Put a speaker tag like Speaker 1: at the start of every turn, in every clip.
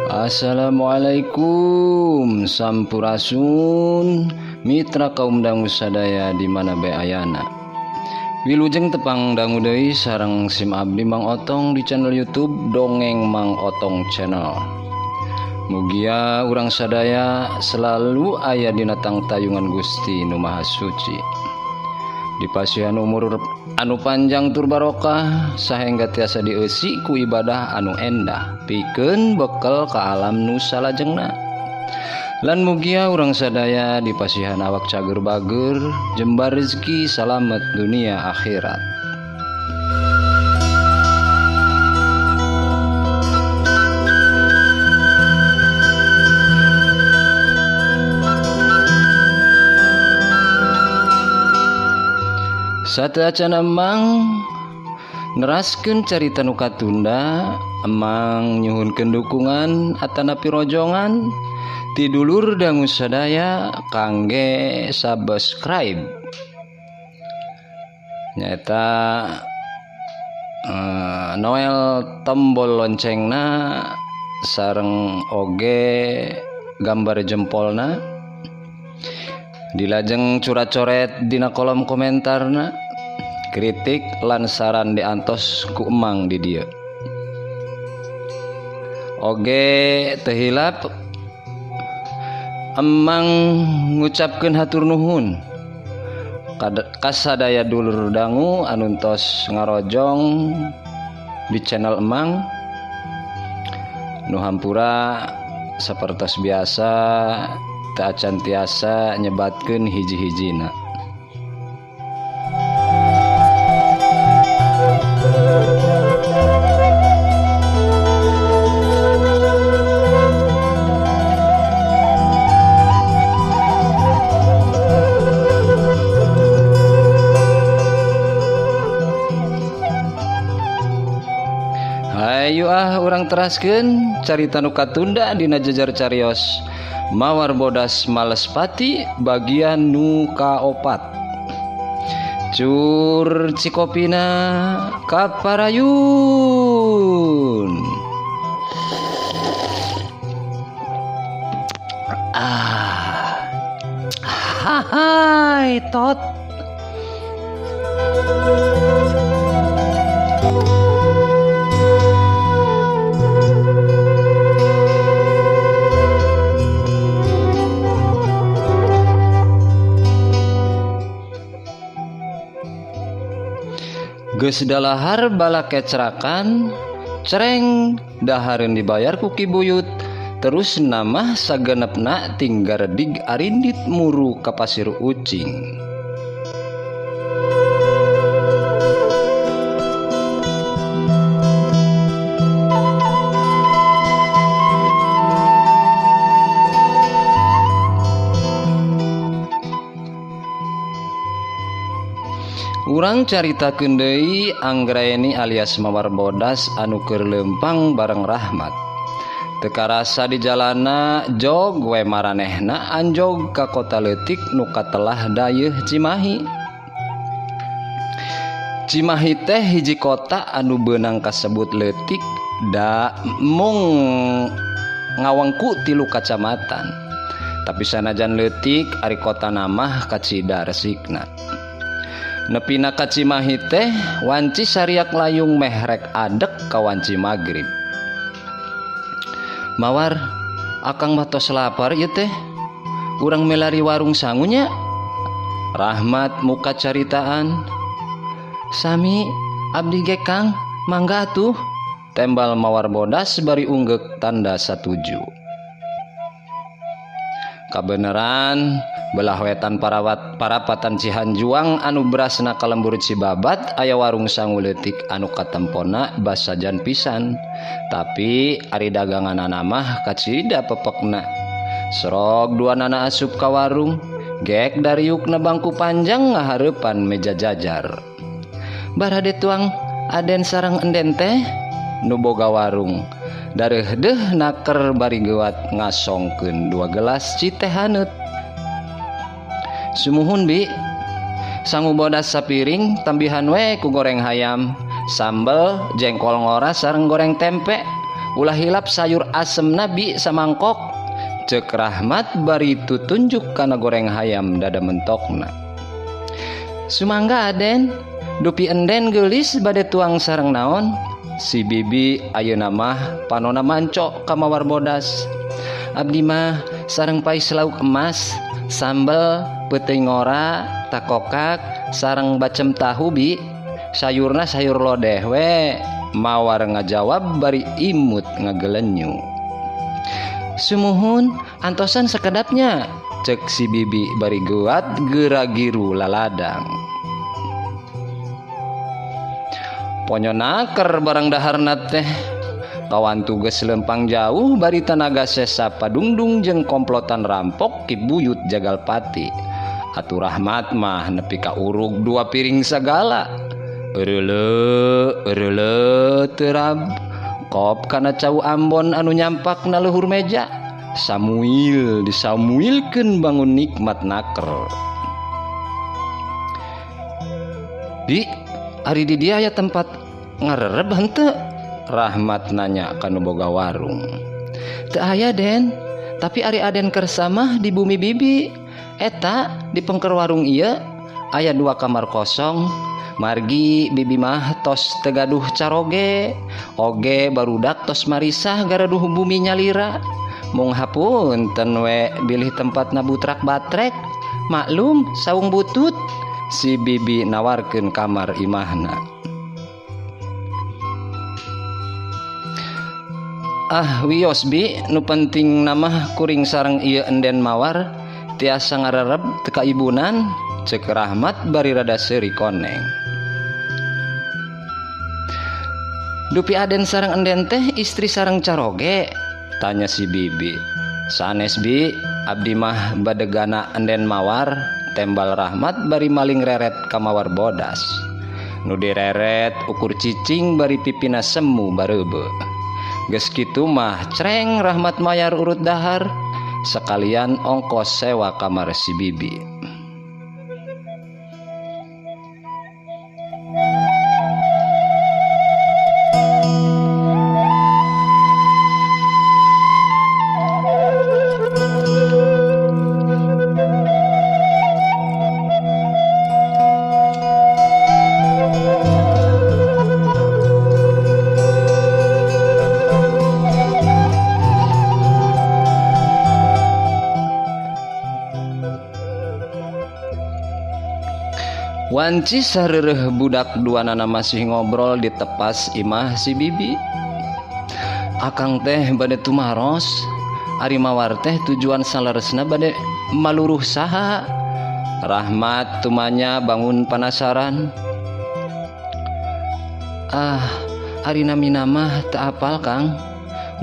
Speaker 1: Assalamualaikum sampurasun mitra kaum dangu sadaya di mana bae ayana. Wilujeng tepang dangu deui sareng sim abdi Mang Otong di channel YouTube Dongeng Mang Otong Channel. Mugia urang sadaya selalu aya dina tangtayungan Gusti Nu Maha Suci. Dipasihan umur anu panjang tur barokah sahingga tiasa dieusi ku ibadah anu endah pikeun bekel ka alam nu salajengna. Lan mugia urang sadaya dipasihan awak cager bager jembar rezeki salamet dunia akhirat. Sateuacan emang neraskeun carita nu katunda, emang nyuhunkeun dukungan atanapi rojongan ti dulur dangu sadaya kangge subscribe. Nyaeta noel tombol loncengna sareng oge gambar jempolna. Dilajeng curacoret dina kolom komentarna, kritik lan saran diantos ku emang di dieu. Oge teu hilap emang ngucapkeun hatur nuhun kasadaya dulur dangu anu tos ngarojong di channel emang. Nu hampura sapertos biasa teu acan tiasa nyebatkeun hiji-hijina. Hayu ah urang teraskeun carita nu katunda dina jejer carios Mawar Bodas Malespati bagian nu kaopat. Cur cikopina kaparayun. Ah, hai tot. Geus dalahar bala kecrakan cereng dahareun dibayar ku Ki Buyut terus namah sagenepna tinggal redig arindit muru ka pasir ucing. Urang caritakeun deui Anggraeni alias Mawar Bodas anu keur leumpang bareng Rahmat. Teu karasa di jalana jog we maranehna anjog ka kota leutik nu katelah dayeuh Cimahi. Cimahi teh hiji kota anu beunang kasebut leutik da mung ngawengku 3 kacamatan. Tapi sanajan leutik ari kota namah kacida resikna. Nepina ka Cimahi teh wanci sariak layung mehrek adek ka wanci magrib. Mawar, akang mah tos lapar ieu teh. Urang melari warung sangunya. Rahmat muka caritaan. Sami abdi ge Kang, mangga atuh. Tembal Mawar Bodas bari unggeuk tanda satuju. Kabeneran belah wetan parapatan Cihanjuang anu berasna ka lembur Cibabat aya warung sangu leutik anu katempona basajan pisan. Tapi ari daganganana mah kacida pepekna. Serog dua nana asup ka warung, gek dariukna bangku panjang ngahareupan meja jajar. Barade tuang aden sareng enden teh nu boga warung. Dareuh deuh naker bari geuat ngasongkeun 2 gelas ci teh haneut. Sumuhun bi, sangu bodas sapiring tambihan we ku goreng hayam, sambel, jengkol ngora sareng goreng tempe. Ulah hilap sayur asem nabi samangkok. Cek Rahmat bari tutunjuk kana goreng hayam dada mentokna. Sumangga Aden, dupi enden geulis bade tuang sareng naon? Si bibi ayeuna mah panona mancok ka Mawar bodas. Abdi mah sareng pais lauk emas, sambel, peuting ngora, takokak, sareng bacem tahu bi. Sayurna sayur lodeh we. Mawar ngajawab bari imut ngagelenyu. Sumuhun antosan sekedapnya, cek si bibi bari guat geragiru laladang. Ponyo naker barang daharna teh. Kawan tugas lempang jauh bari tanaga sesa padungdung jeung komplotan rampok ki buyut Jagalpati. Atuh Rahmat mah nepi ka urug 2 piring sagala. Eureuleu eureuleu terab kop kana cau Ambon anu nyampak na luhur meja. Samuil disamuilkeun bangun nikmat naker. Di ari di dia aya tempat ngarereb henteu? Rahmat nanya ka nu boga warung. Teu aya Den, tapi ari Aden kersa mah di bumi bibi. Eta di pengker warung ieu aya 2 kamar kosong. Margi bibi mah tos tegaduh caroge, oge barudak tos marisah garaduh bumi nyalira. Mung hapunten we bilih tempatna butrak batrek, maklum saung butut. Si bibi nawarkeun kamar imahna. Ah wios bi, nu penting namah kuring sareng ieu enden Mawar tiasa ngarereb teu kaibunan, cek Rahmat bari rada seuri koneng. Dupi Aden sareng enden teh istri sareng caroge? Tanya si bibi. Sanes bi, abdi mah badegana enden Mawar, tembal Rahmat bari maling reret ka Mawar bodas. Nu direret ukur cicing bari pipina semu bareube. Geus kitu mah creng Rahmat mayar urut dahar sekalian ongkos sewa kamar si bibi. Wanci sareureuh budak duanana masih ngobrol di tepas imah si bibi. Akang teh bade tumaros, ari Mawar teh tujuan saleresna bade maluruh saha. Rahmat tumanya bangun penasaran. Ah, ari namina mah teu apal Kang.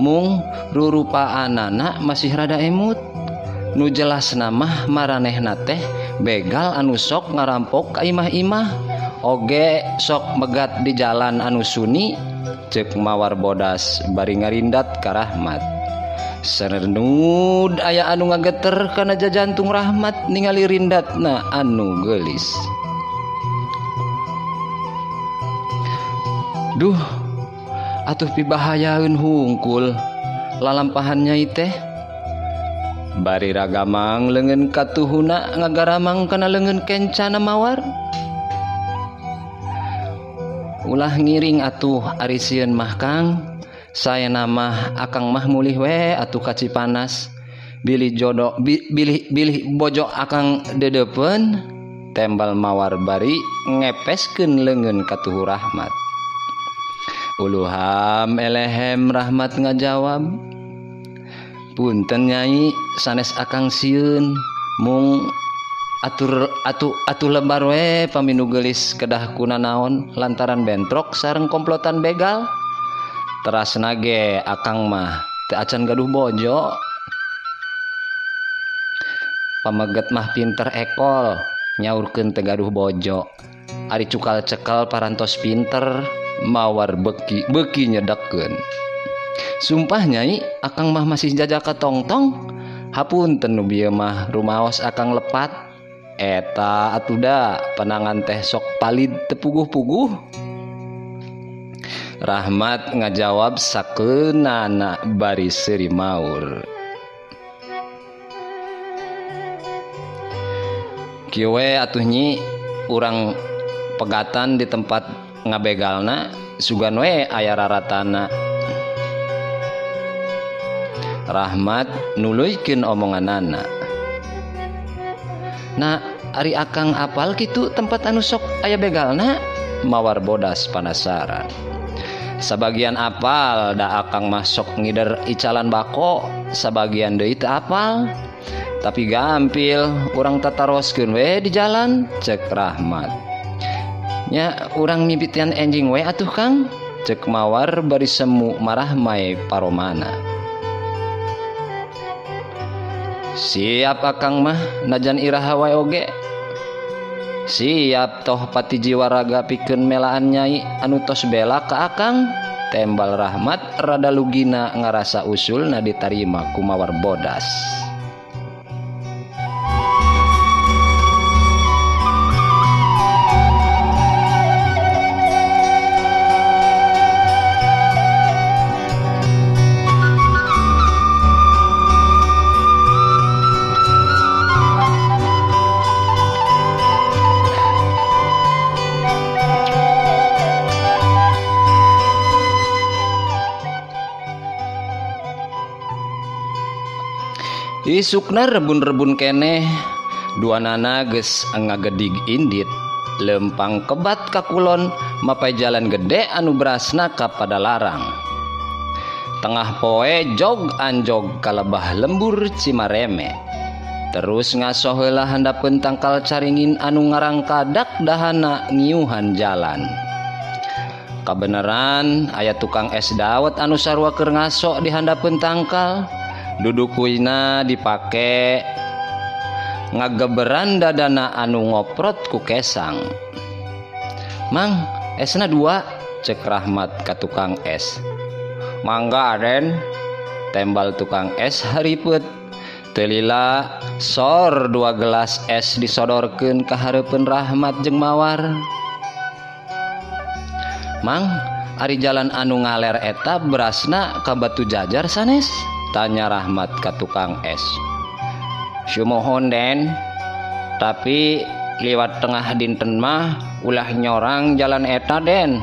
Speaker 1: Mung rurupaanana masih rada emut. Nu jelas namah maranehna teh begal anu sok ngarampok ka imah-imah, oge sok megat di jalan anu suni, cek Mawar bodas bari ngarindat ka Rahmat. Serenud aya anu ngageter kana jajantung Rahmat ningali rindatna anu geulis. Duh, atuh pibahayaeun hungkul lalampahan nyai teh. Bari ragamang leungeun katuhuna ngagaramang kana leungeun kencana Mawar. Ulah ngiring atuh ari sieun mah Kang. Saena mah akang mah mulih we atuh ka Cipanas. Bilih jodoh bilih bilih bojo akang dedeupeun, tembal Mawar bari ngepeskeun leungeun katuhu Rahmat. Uluham elehem Rahmat ngajawab. Punten nyai sanes akang sieun mung atur atuh atuh lebar we paminu geulis kedah kuna naon lantaran bentrok sareng komplotan begal. Teras nage akang mah teu acan gaduh bojo. Pameget mah pinter ekol nyaurkeun teu gaduh bojo. Ari cukal cekel parantos pinter, Mawar beki beki nyedekkeun. Sumpah nyai, akang mah masih jajaka tongtong. Hapunten nu bieu mah rumaos akang lepat. Eta atuh da panangan teh sok palid teu puguh-puguh. Rahmat ngajawab sakeunana bari seuri maur. Kieu we atuh nyi urang pegatan di tempat ngabegalna sugan we aya raratana. Rahmat nuluykeun omonganana. Nah, ari akang apal kitu tempat anu sok aya begalna? Mawar bodas panasaran. Sabagian apal da akang mah sok ngider icalan bako, sabagian deui teu apal. Tapi gampil urang tataroskeun we di jalan, cek Rahmat. Nya urang mimitian enjing we atuh Kang, cek Mawar bari semu marahmai paromana. Siap akang mah najan iraha wae oge. Siap toh pati jiwa raga pikeun melaan nyai anu tos bela ka akang. Tembal Rahmat rada lugina ngarasa usulna ditarima ku Mawar bodas. Isukna rebun-rebun keneh duanana geus ngagedig indit lempang kebat ka kulon mapai jalan gede anu berasna ka Padalarang. Tengah poe jog anjog kalebah lembur Cimareme. Terus ngasoh heula handapeun tangkal caringin anu ngarangkadak dahana ngiuhan jalan. Kabeneran aya tukang es dawet anu sarua keur ngaso di handapeun tangkal. Duduk kuina dipake ngageberan dadana anu ngoprot ku kesang. Mang, esna dua, cek Rahmat ka tukang es. Mangga Aden, tembal tukang es haripet. Telila sor 2 gelas es disodorkeun ka hareupeun Rahmat jeung Mawar. Mang, ari jalan anu ngaler eta berasna ka Batu Jajar sanes? Tanya Rahmat ka tukang es. Sumohon Den, tapi liwat tengah dinten mah ulah nyorang jalan eta Den.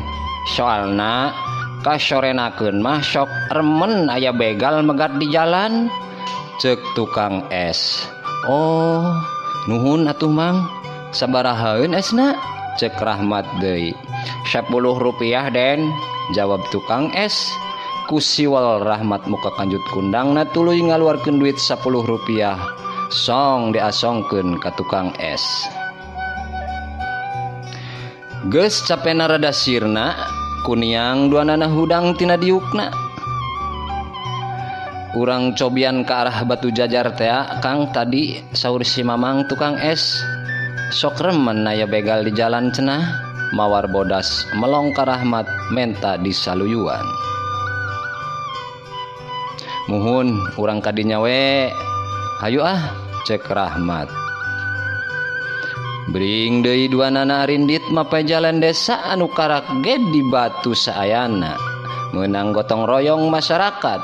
Speaker 1: Soalna kasorenakeun mah sok remen aya begal megat di jalan, cek tukang es. Oh, nuhun atuh Mang. Sabarahaeun esna? Cek Rahmat deui. 10 rupiah Den, jawab tukang es. Kusiwal Rahmat muka kanjut kundangna tuluy ngaluarkeun duit 10 rupiah song diasongkeun ka tukang es. Geus capena rada sirna kuniang duanana hudang tina diukna. Urang cobian ka arah Batu Jajar tea Kang tadi saur si Mamang tukang es. Sok remen aya begal di jalan cenah. Mawar bodas melong ka Rahmat menta disaluyuan. Muhun urang kadinya we. Hayu ah, cek Rahmat. Bring deui duanana arindit mapai jalan desa anu karak ge di batu saayana. Meunang gotong royong masyarakat.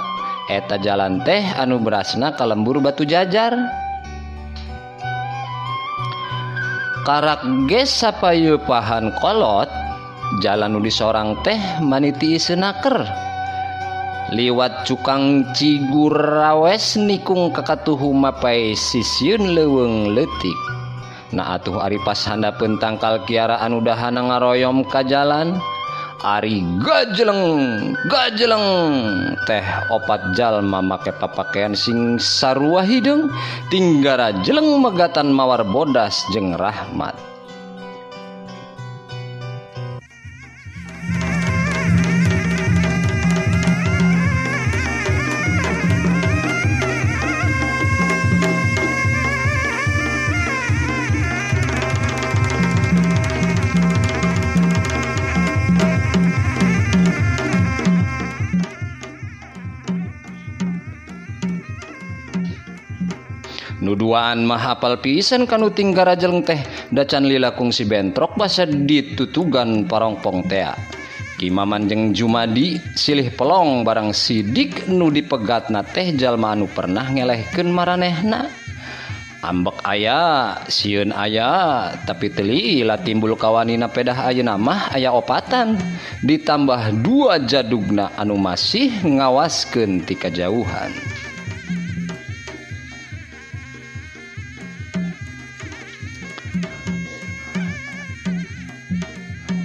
Speaker 1: Eta jalan teh anu berasna ka lembur Batu Jajar. Karak ge sapayeupahan kolot, jalan nu disorang teh maniti isenaker. Liwat cukang Cigurawes nikung kakatuhu mapai sisieun leuweung leutik. Nah atuh ari pas handapeun tangkal kiara anu dahana ngaroyom ka jalan, ari gajeleng gajeleng teh 4 jalma make papakean sing sarua hideung tinggara jeleng megatan Mawar bodas jeung Rahmat. Nuduaan mah hafal pisan kanu tinggara jeleng teh dacan lila kungsi bentrok basa ditutugan parongpong tea. Ki Maman jeung Jumadi silih pelong barang Sidik nu dipegatna teh jalma anu pernah ngelehkeun maranehna. Ambek aya, sieun aya, tapi teu lila timbul kawanina pedah ayeuna mah aya opatan ditambah dua jadugna anu masih ngawaskeun ti kajauhan.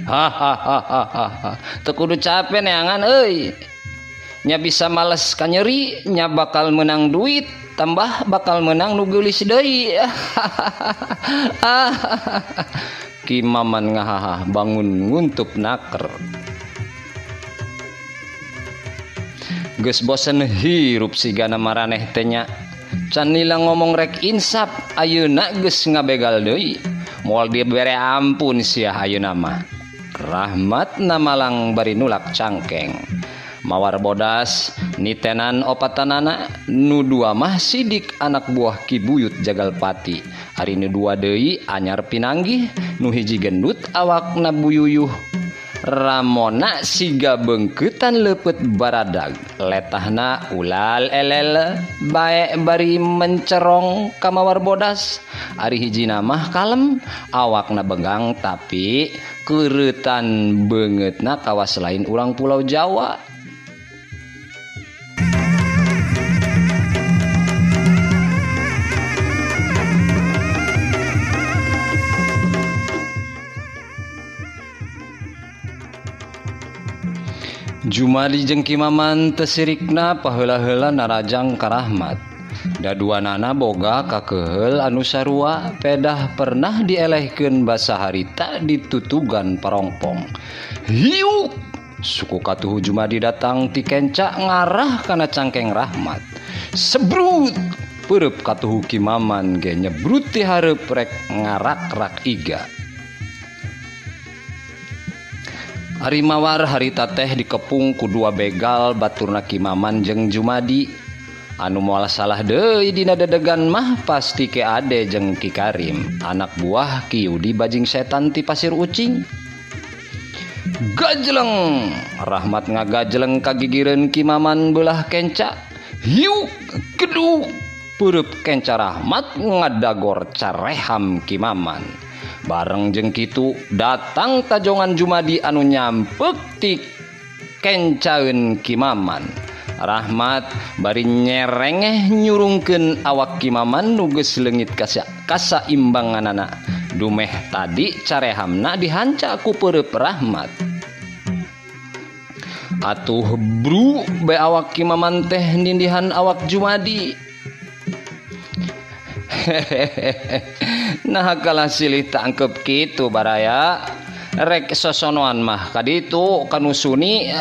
Speaker 1: Hahaha, teu kudu cape neangan euy. Nya bisa males ka nyeri, nya bakal menang duit, tambah bakal menang nu geulis deui. Ki Maman ngahahah bangun nguntup naker. Geus bosen hirup sigana maraneh teh nya. Can lila ngomong rek insap, ayeuna geus ngabegal deui. Moal dibere ampun sia ayeuna mah. Rahmat namalang bari nulak cangkeng. Mawar bodas nitenan opatanana nu dua mah Sidik anak buah Ki Buyut Jagalpati. Ari nu dua deui anyar pinanggih, nu hiji gendut awakna buyuyuh. Ramona siga beungkeutan leupeut baradag, letahna ulal elel bae bari mencerong ka Mawar bodas. Ari hijina mah kalem, awakna begang tapi keuretan beungeutna kawas lain urang Pulau Jawa. Jumadi jeung Ki Maman teu sirikna paheula-heula narajang ka Rahmat. Daduanana boga kakeheul anu sarua pedah pernah dielehkeun basa harita ditutugan parongpong. Hiuk! Suku katuhu Jumadi datang ti kenca ngarah kana cangkeng Rahmat. Sebrut! Peureub katuhu Ki Maman ge nyebrut ti hareup rek ngarak-rak iga. Ari Mawar harita teh dikepung ku dua begal baturna Ki Maman jeung Jumadi. Anu moal salah deui dina dedegan mah pasti Ki Ade jeung Ki Karim, anak buah Ki Yudi bajing setan ti Pasir Ucing. Gajleng! Rahmat ngagajleng kagigireun Ki Maman beulah kenca. Hiuk! Geduk! Peureub kenca Rahmat ngadagor careham Ki Maman. Bareng jeung kitu datang tajongan Jumadi anu nyampek ti kencaeun Ki Maman. Rahmat bari nyerengeh nyurungkeun awak Ki Maman nu geus leungit kasaimbanganana. Dumeh tadi carehamna dihanca ku peureub Rahmat. Atuh bru bae awak Ki Maman teh nindihan awak Jumadi. Nah kalah silih tangkep kitu baraya. Rek sosonoan mah kaditu kanu Suni.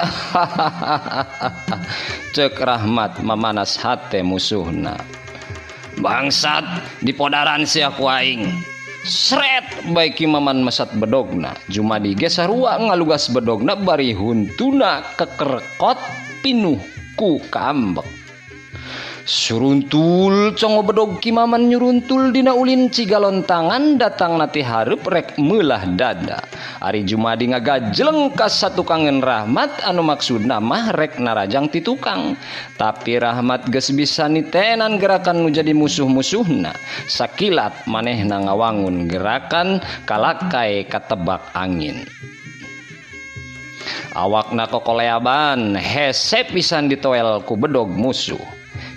Speaker 1: Cek Rahmat mamanas hate musuhna. Bangsat dipodaran sia ku aing. Sret bae Ki Maman mesat bedogna. Jumadi ge sarua ngalugas bedogna bari huntuna kekerkot pinuh ku kaambek. Suruntul congo bedog Ki Maman nyuruntul dina ulin cigalontangan datang nati hareup rek meulah dada. Ari Jumadi ngagajleng ka satukangeun Rahmat anu maksudna mah rek narajang ti tukang. Tapi Rahmat geus bisa nitenan gerakan nu jadi musuh-musuhna. Sakilat manehna ngawangun gerakan kalakai katebak angin. Awakna kokoleaban hese pisan ditoel ku bedog musuh.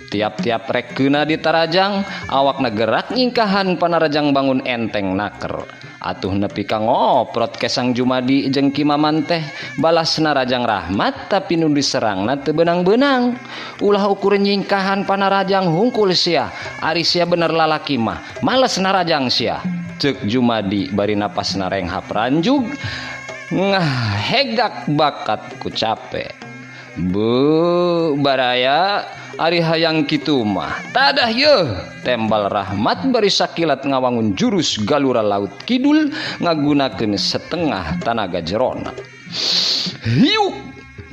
Speaker 1: Tiap-tiap rek keuna ditarajang, awakna gerak nyingkahan panarajang bangun enteng naker. Atuh nepi ka ngoprot kesang Jumadi jeung Ki Maman teh balas narajang Rahmat tapi nu diserangna teu beunang-beunang. Ulah ukur nyingkahan panarajang hungkul sia, ari sia bener lalaki mah, males narajang sia. Ceuk Jumadi bari napasna renghap ranjug, ngahegak bakat ku cape. Bu baraya ari hayang kitu mah tadah yeuh. Tembal Rahmat bari sakilat ngawangun jurus galura laut kidul ngagunakeun setengah tanaga jerona. Hiuk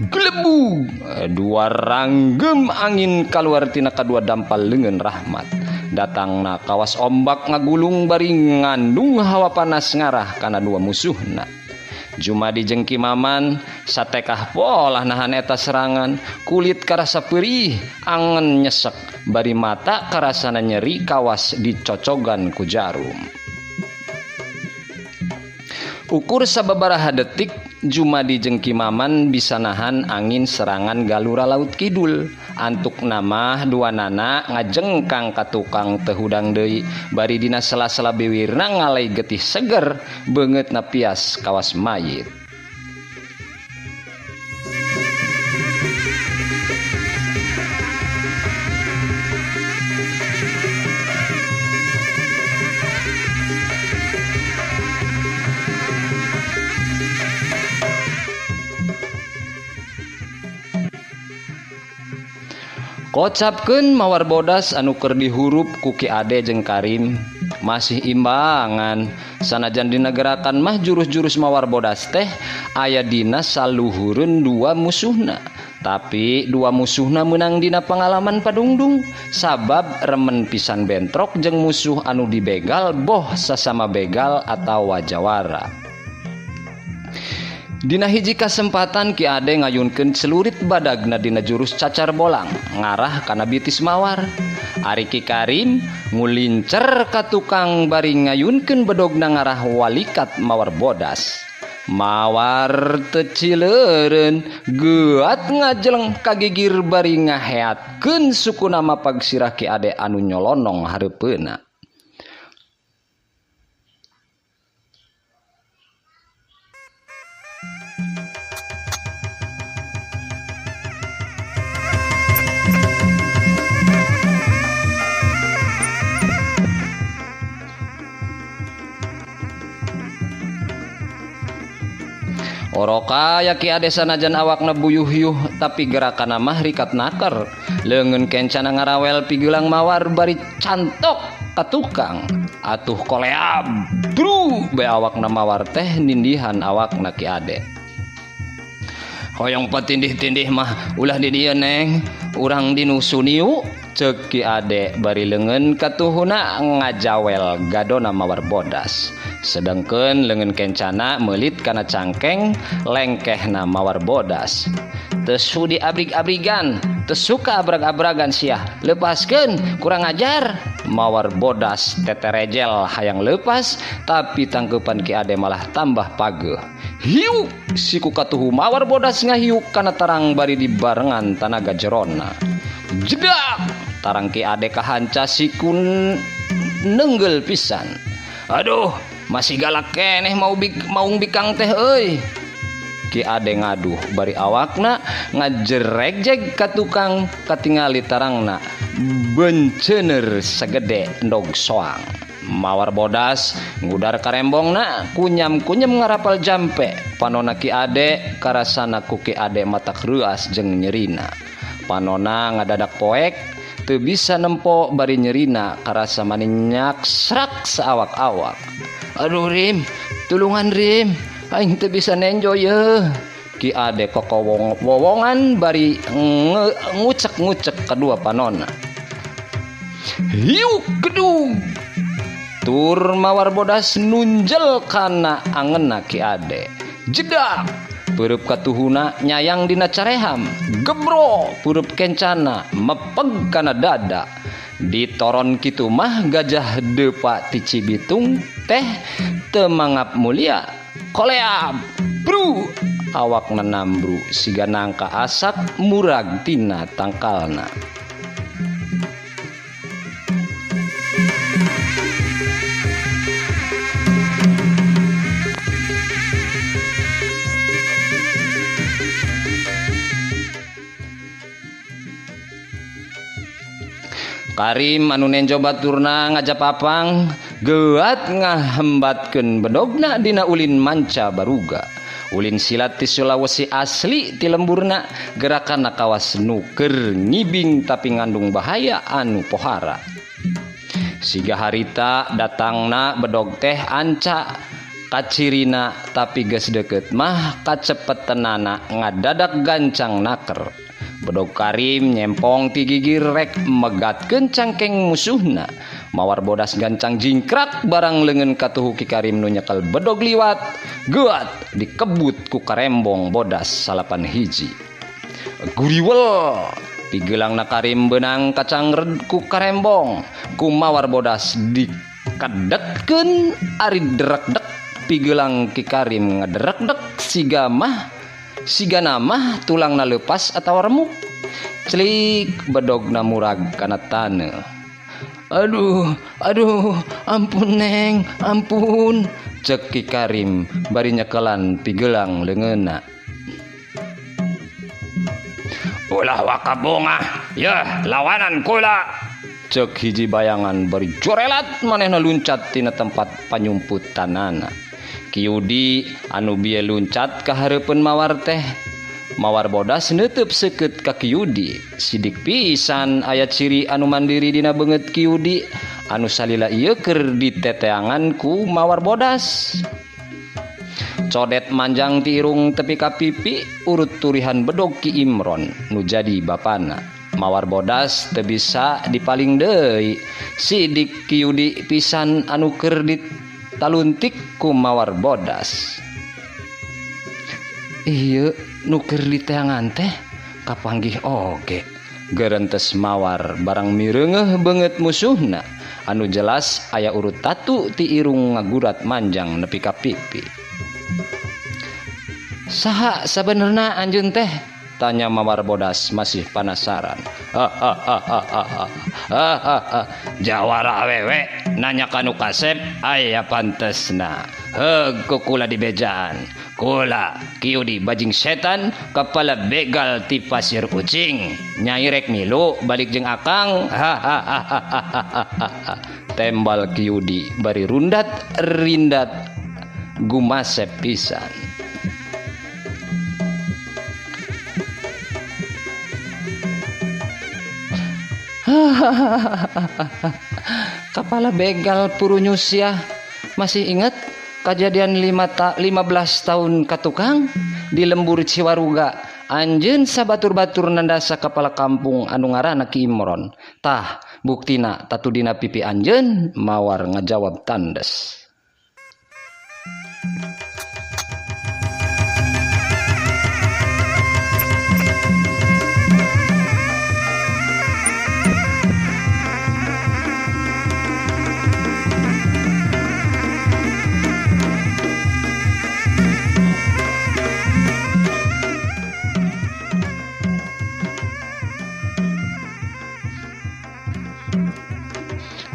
Speaker 1: gelebug dua ranggem angin kaluar tina kadua dampal leungeun Rahmat. Datangna kawas ombak ngagulung bari ngandung hawa panas ngarah kana dua musuhna. Jumadi jeung Ki Maman satekah polah nahan eta serangan, kulit karasa perih, angen nyesek, bari mata karasana nyeri kawas dicocogan ku jarum. Ukur sababaraha detik Jumadi jeung Ki Maman bisa nahan angin serangan galura laut kidul. Antuk namah dua nana ngajengkang ka tukang teu hudang deui, bari dina sela-sela biwirna ngalai getih seger, beungeutna pias kawas mayit. Kocapkeun mawar bodas anu keur dihurup ku Ki Ade jeung Karim masih imbangan. Sanajan dina gerakan mah jurus-jurus mawar bodas teh aya dina saluhureun dua musuhna. Tapi dua musuhna meunang dina pangalaman padungdung sabab remen pisan bentrok jeung musuh anu dibegal boh sasama begal atawa jawara. Dina hiji kasempatan Ki Ade ngayunkeun celurit badagna dina jurus cacar bolang ngarah kana bitis mawar. Ari Ki Karim ngulincer ka tukang bari ngayunkeun bedogna ngarah walikat mawar bodas. Mawar teu cileureun geuat ngajeleng kagigir bari ngaheatkeun sukuna mapag sirah Ki Ade anu nyolonong hareupeuna. Oroka ya Ki Ade sanajan awakna buyuh-yuh tapi gerakanna mah rikat naker. Leungeun kencana ngarawel pigelang mawar bari cantok ka tukang. Atuh koleab bru be awakna mawar teh nindihan awakna Ki Ade. Hoyong patindih-tindih mah ulah di dieu neng, urang di nu suniu ceuk Ki Ade bari leungeun katuhuna ngajawel gadona mawar bodas. Sedangkeun leungeun kencana meulit kana cangkeng lengkehna mawar bodas. Teu sudi abrig-abrigan, teu suka abrag-abragan siah, lepaskeun kurang ajar. Mawar bodas teterejel hayang lepas, tapi tangkeupan Ki Ade malah tambah pageuh. Hiuk siku katuhu mawar bodas ngahiuk kana tarang bari dibarengan tanaga jerona. Jedak tarang Ki Ade kahanca siku nenggel pisan. Aduh, masih galak keneh mau maung bikang teh euy. Ki Ade ngaduh bari awakna ngajeregjeg ka tukang katingali tarangna bencener segede endog soang. Mawar bodas ngudar karembongna kunyam-kunyam ngarapal jampe. Panona Ki Ade karasana ku Ki Ade matak reuas jeung nyerina. Panona ngadadak poek teu bisa nempo bari nyerina karasa maninyak srak saawak-awak. Aduh Rim, tulungan Rim, aing teu bisa nenjo ye. Ki Ade kokowongan bari ngucek-ngucek kedua panona. Hiuk gedung. Tur mawar bodas nunjel kana angenna Ki Ade. Jedak peureub katuhuna nyayang dina careham. Gebro peureub kencana mepeg kana dada. Ditoron kitu mah gajah depa ti Cibitung teh teu mangap mulia. Koleab bru awakna nambru siga nangka asak murag tina tangkalna. Karim anu nenjo baturna ngajapapang geuat ngahembatkeun bedogna dina ulin manca baruga. Ulin silat ti Sulawesi asli ti lemburna, gerakanna kawas nu keur ngibing tapi ngandung bahaya anu pohara. Siga harita datangna bedog teh anca kacirina tapi geus deukeut mah kacepetenana ngadadak gancang naker. Bedog Karim nyempong ti gigir rek megatkeun cangkeng musuhna. Mawar bodas gancang jingkrak barang leungeun katuhu Ki Karim nu nyekel bedog liwat. Geuat dikebut ku Karembong bodas salapan hiji. Guriwel pigelangna Karim beunang kacangred ku Karembong. Ku Mawar bodas dikadetkeun ari derekdek pigelang Ki Karim ngaderekdek siga mah siga namah tulangna leupas atawa remuk. Celik bedogna murag kana taneuh. Aduh, aduh, ampun neng, ampun. Cek Ki Karim bari nyekelan pigelang leungeunna. Ulah waka bongah, yeuh lawanan kula. Cek hiji bayangan bari jorelat manehna luncat tina tempat panyumputanana. Ki Yudi anu bieu luncat ka hareupeun Mawar teh. Mawar bodas neuteub seukeut ka Ki Yudi. Sidik pisan aya ciri anu mandiri dina beungeut Ki Yudi anu salila ieu keur diteteangan ku Mawar bodas. Codet manjang ti irung tepi ka pipi urut turihan bedog Ki Imron nu jadi bapana. Mawar bodas teu bisa dipaling deui. Sidik Ki Yudi pisan anu keur ditaluntik ku Mawar bodas. Ieu nu keur diteangan teh kapanggih oge. Gerentes Mawar barang mireungeuh beungeut musuhna anu jelas aya urut tatu ti irung ngagurat manjang nepi ka pipi. Saha sabenerna anjeun teh? Tanya Mawar bodas masih penasaran. Jawara awewe nanya kanu kasep aya pantesna. Heug ku kula dibejaan. Kula Ki Yudi bajing setan kepala begal ti pasir kucing. Nyai rek milu balik jeung akang. Tembal Ki Yudi bari rundat rindat gumasep pisan. Kepala begal Purunyusia masih ingat kejadian 15 tahun katukang di lembur Ciwaruga. Anjeun sabatur-batur nandasa kepala kampung anu ngaranna Ki Imron. Tah buktina tatu dina pipi anjeun. Mawar ngajawab tandes.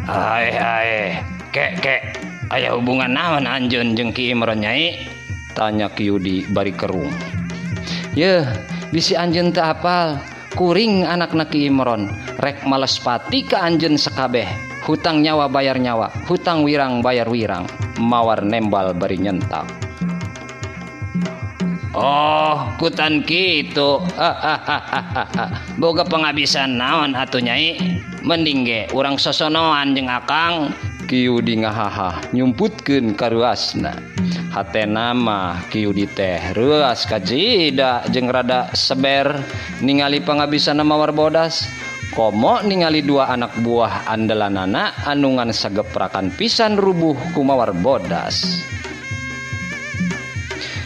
Speaker 1: Ae ae, kek kek, aya hubungan naon anjeun jeung Ki Imron nyai? Tanya Ki Yudi bari kerung. Yeuh, bisi anjeun teu apal, kuring anakna Ki Imron, rek males pati ka anjeun sakabeh. Hutang nyawa bayar nyawa, hutang wirang bayar wirang. Mawar nembal bari nyentak. Oh, kutan kitu. Boga penghabisan naon atuh nyai? Mending ge urang sosonoan jeung akang. Ki Yudi ngahaha nyumputkeun ka reuasna. Hatena mah Ki Yudi teh reuas kajida jeung rada seber ningali panghabisanna Mawar bodas. Komo ningali dua anak buah andelanana anu ngan sageprakan pisan rubuh ku Mawar bodas.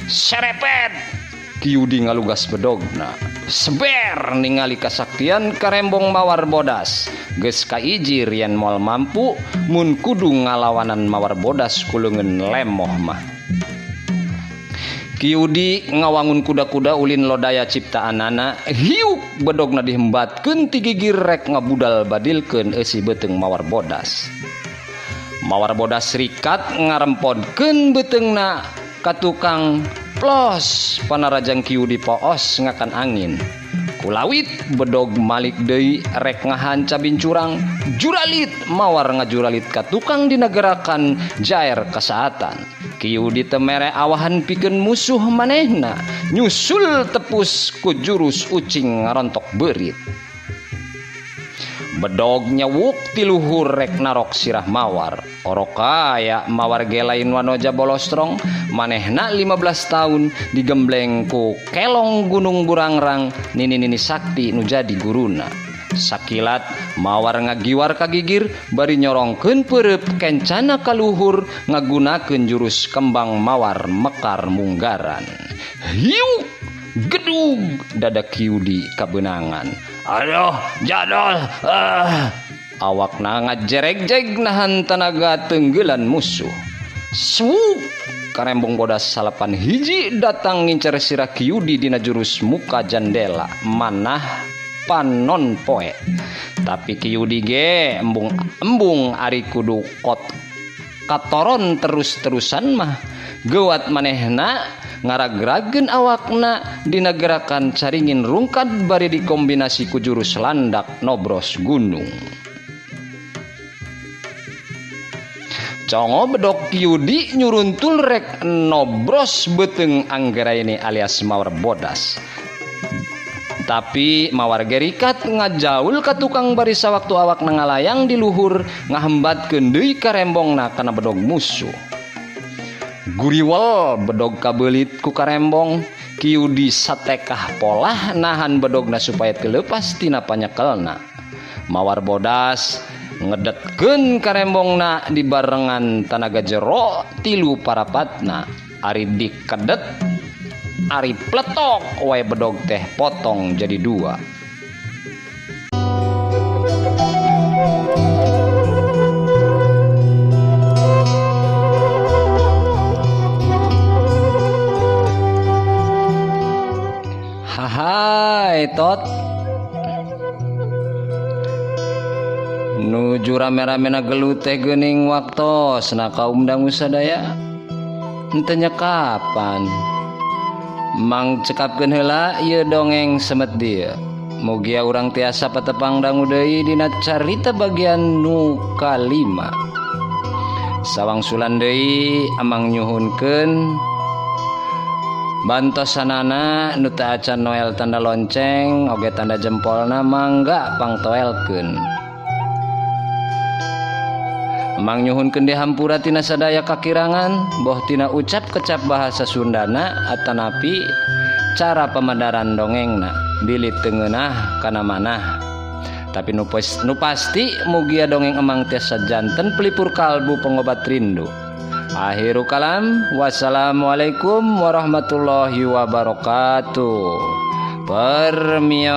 Speaker 1: Serepet! Ki Yudi ngalugas bedogna. Seber ningali kasaktian Karembong Mawar bodas. Geus kaijir yen moal mampu mun kudu ngalawanan Mawar bodas ku leungeun lemoh mah. Ki Yudi ngawangun kuda-kuda ulin lodaya ciptaanana. Hiuk bedogna dihembatkeun ti gigir rek ngabudal badilkeun eusi beuteung Mawar bodas. Mawar bodas rikat ngarempodkeun beuteungna ka tukang plos panarajang Ki Yudi poos ngakan angin. Kulawit bedog malik deui rek ngahanca bincurang. Juralit Mawar ngajuralit ka tukang dina gerakan jaer kasaatan. Ki Yudi teu mere awahan pikeun musuh manehna. Nyusul tepus ku jurus ucing ngarontok beurit. Bedog nyewuk ti luhur rek narok sirah Mawar. Orok aya Mawar ge lain wanoja bolostrong. Manehna 15 tahun digembleng ku kelong Gunung Burangrang nini-nini sakti nu jadi guruna. Sakilat Mawar ngagiwar ka gigir bari nyorongkeun peureup kencana ka luhur ngagunakeun jurus kembang mawar mekar munggaran. Hiuk gedug dada Ki Yudi kabeunangan. Aduh jadol ah. Awakna ngajeregjeg nahan tanaga tenggelan musuh. Swuk karembong bodas salapan hiji datang ngincer sirah Ki Yudi dina jurus muka jandela manah panon poe. Tapi Ki Yudi ge embung ari kudu kot katoron terus-terusan mah geuwat manehna ngaragrageun awakna dina gerakan caringin rungkad bari dikombinasi ku jurus landak nobros gunung. Congo bedok Ki Yudi nyuruntul rek nobros beuteung Anggraini alias Mawar Bodas. Tapi Mawar gerikat ngajaul ka tukang bari sawaktu awakna ngalayang di luhur ngahambatkeun deui karembongna kana bedog musuh. Guriwel bedog kabeulit ku karembong, Ki Yudi satekah polah nahan bedogna supaya teu leupas tina panyekelna. Mawar Bodas ngedetkeun karembongna dibarengan tanaga jero tilu parapatna. Ari dikedet ari pletok wae bedog teh potong jadi dua. Hai tot nuju rame-ramena gelut teh geuning waktosna kaum dangu sadaya henteu nya kapan mang cekapkeun heula ieu dongeng semet dieu. Mugia urang tiasa patepang dangu deui dina carita bagian nu kalima. Sawangsulan deui amang nyuhunkeun bantosanana nu teu acan noel tanda lonceng oge tanda jempolna mangga pangtoelkeun. Mang nyuhunkeun dihampura tina sadaya kakirangan boh tina ucap kecap bahasa Sundana atanapi cara pamadaran dongengna bilih teu ngeunah kana manah. Tapi nu pasti mugia dongeng emang tiasa janten pelipur kalbu pengobat rindu. Akhiru kalam, wassalamualaikum warahmatullahi wabarakatuh. Permios.